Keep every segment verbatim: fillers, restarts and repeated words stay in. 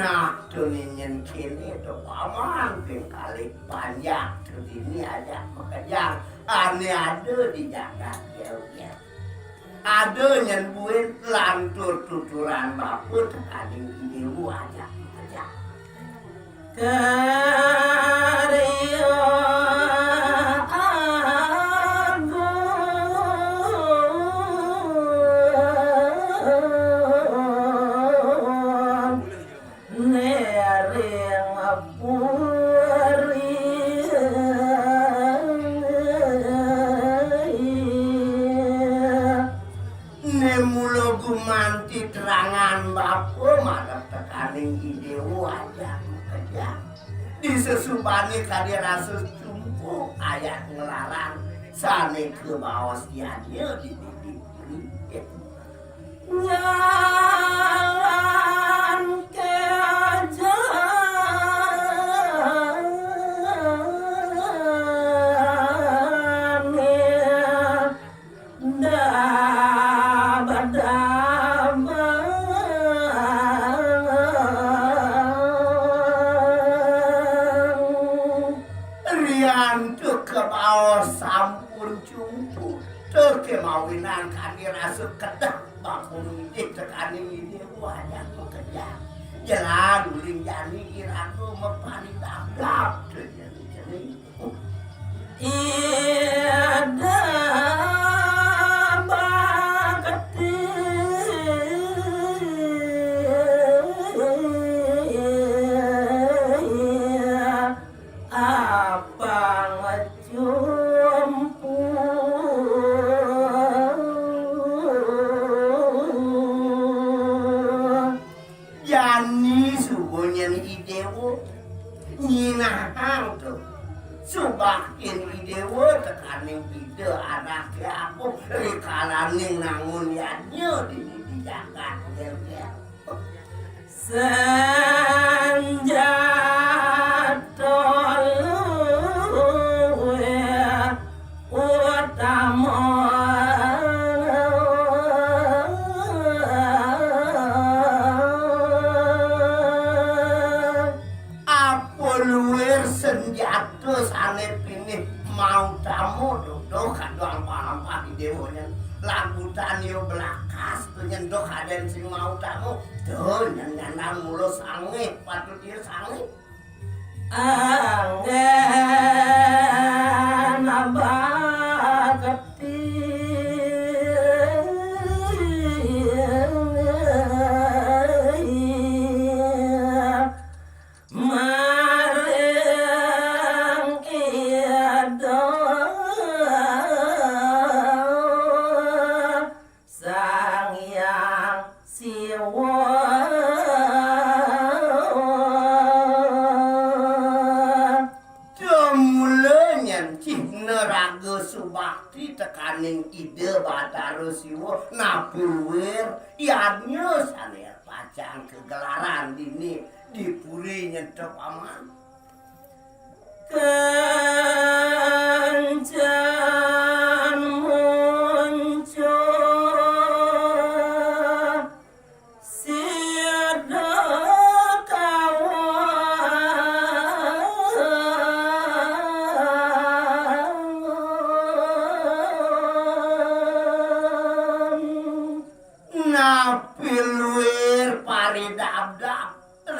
Nah, to nyen kéné to paman, ping kalih panjak to dini ajak makejang. Ané ada di jagat Jero. Ada nyen buin lantur tuturan bapa tekaning Ida Déwa ajak makejang. Karya Agung. Nering puri. Né mula gumanti terangan bapa marep tekaning Ida Déwa ajak makejang. Di sesubané kadi rasa cumpu ayat nglarang sané kabaos yadnya di didi puri. Jalan kejalannya dabadabang. Riantuk kabaos sampun cumpu. Tur kemawinan kadi rasa kedah bapa ngidih tekaning Ida Déwa ajak makejang. Jelan uling jani iraga maparidabdab to jani-jani. Ida bakti. Apang cumpu. Jani suba nyen I Déwa nyinahang to subaktin I Déwa tekaning Ida Anaké Agung rikalaning nangun yadnya dini di jagat Jero. Sanjata luwih utama. Apa luwih sanjata sané pinih mautama, duh, duh, kaduang palampah I Déwa nyen. Lagutan ya belakas, to nyen duh kadén sing mautama. Duh, nyen nyandang mula sangih, patut ya sangih. Anggén bakti. Maring Ida Sang Hyang Siwa. Tumula nyen cihna raga subakti tekaning Ida Batara Siwa, napi luwih yadnya sané pacang kagelaran dini di puri nyen to, Paman. Kancén muncuh sida kawan. Napi luwih paridabdab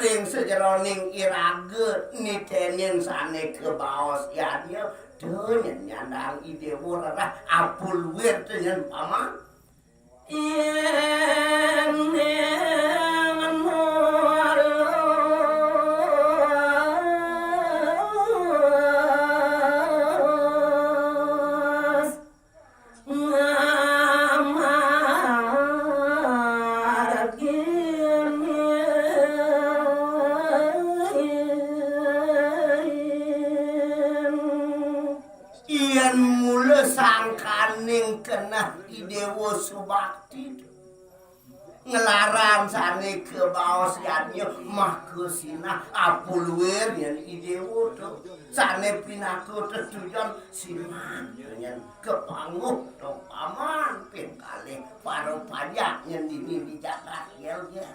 ring sajeroning iraga nitenin sané kabaos yadnya, to nyen nyandang I Déwa rereh, apa luwih to nyen, Paman. Yén ning nulis ngamah. Keneh I Déwa subakti to. Nglarang sané kabaos yadnya maka sinah apuluir yén I Déwa to. Sané pinaka tetujon sinah yén kapangguh to Paman ping kalih para pajak yén dini di jagat yel-yel.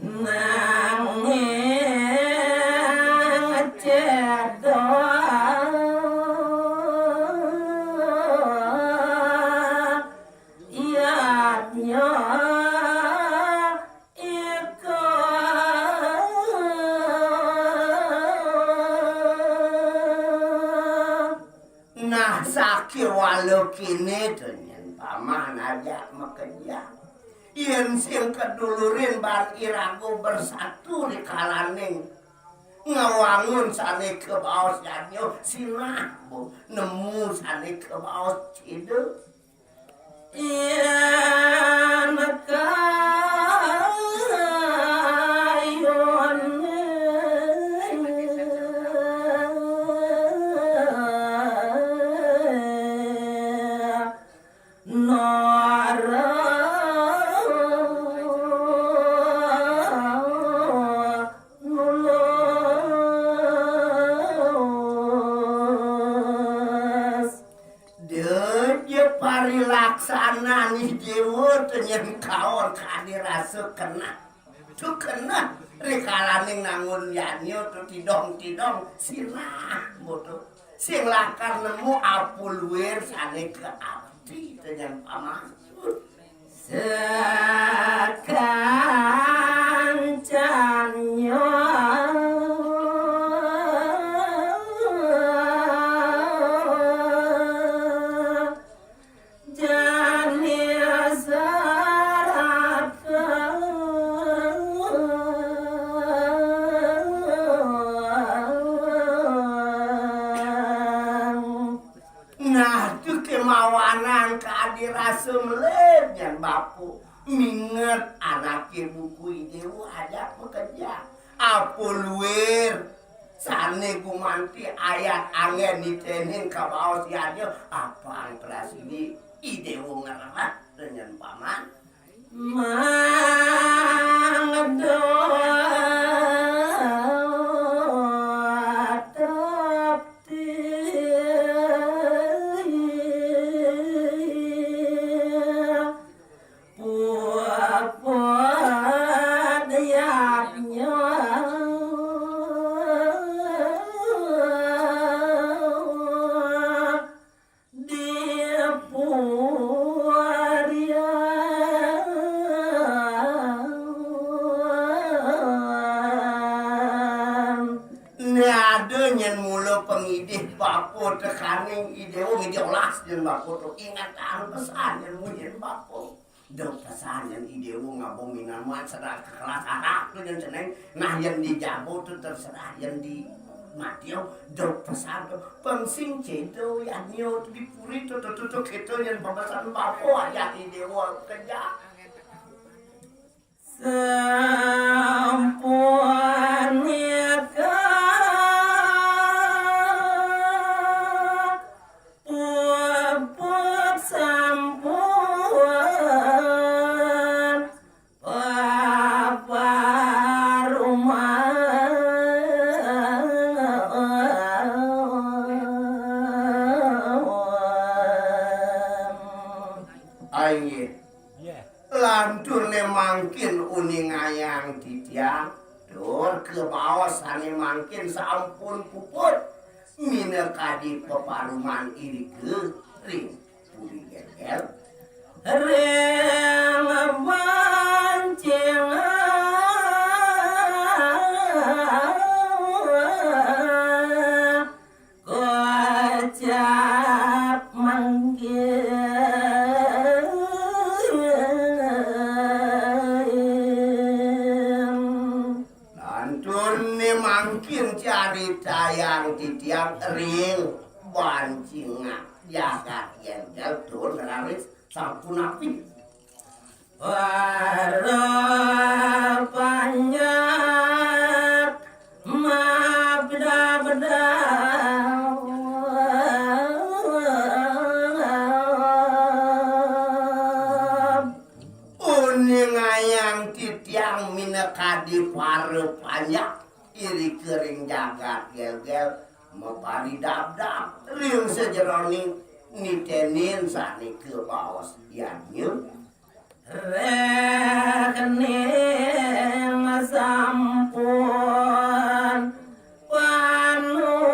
Nanging cedok yadnya iko. Nah, sakéwala kéné to nyén Paman ajak makejang. Yén sing kadulurin baan iraga bersatu rikalaning ngawangun sané kabaos yadnya sinah, Bu, nemu sané kabaos céda. Yén kayun nara nulus. Déja parilaksanan I Déwa to nyén kaon kadi rasa keneh. To keneh rikalaning nangun yadnya to tidong-tidong sinah, Bu, to. Sing lakar nemu apuluir sané kaabdi to nyén Paman. Sakancan nyawa jani serahkan. Nah, tu kémawanan kadi rasa melih nyén bapa. Minget anaké buka I Déwa ajak makejang. Apa luir sané gumanti ayat anggén nitenin kabaos yadnya apang prasidi I Déwa ngrereh to nyén Paman. Mangda tepti puput yadnya. Di purian. Né ada nyén mula pangidih bapa tekaning I Déwa ngidih olas nyén bapa to. Ingetang pesan nyén munyin bapa. Duk pesan nyén I Déwa ngaba minan maan sedar kekelas arak to nyén ceneng. Nah, yén di jaba to terserah, yén di madia duk pesan to. Pang sing céda yadnya to di puri to, to, to, to kéto nyén pepesan bapa ajak I Déwa kejang. Sampun nika puput sampun paparuman. Inggih. Lanturné mangkin uningayang titiang, tur kabaos sané mangkin sampun puput, minakadi peparuman irika ring puri Gélgél. Ring bancingan kocap mangkin. Lanturné mangkin caritayang titiang ring bancingan jagat Gélgél tur raris sapunapi. Para panjak mabda-bda. Titiang minakadi para panjak, irika ring jagat Gélgél, maparidabdab ring sajeroning nitenin sané kabaos yadnya. Rékening sampun panumaya.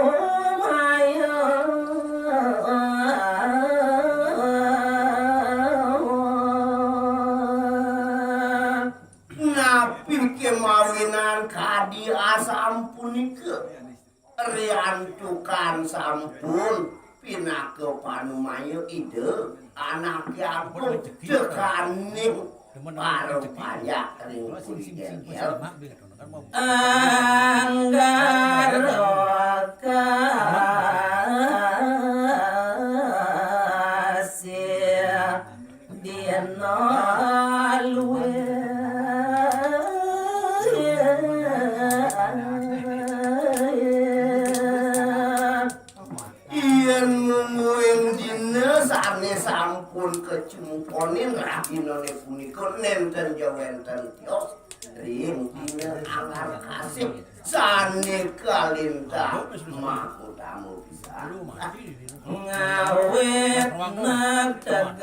Napi ké mawinan kadi asampunika? Riantukan sampun pinaka panumaya Ida, Anaké Agung, tekaning para panjak ring puri Gélgél. Anggara kasih dina luwih. Yén mungguing dina sané sampun kacungkonin, radinané punika nénten ja wénten tios ring dina anggar kasih sané kalintang mahutama pisan. Ngawit negtegang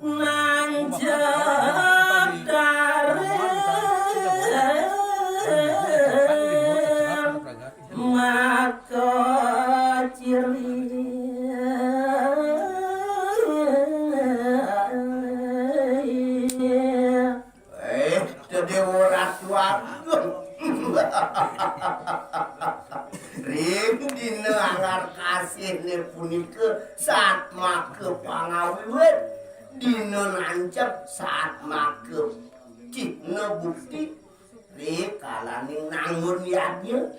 nancep taring maka ciri. Eh, Déwa Ratu Agung. Ring dina anggar kasihné punika satmaka pangawiwit, dina nancep satmaka cihna bukti, rikalaning nangun yadnya.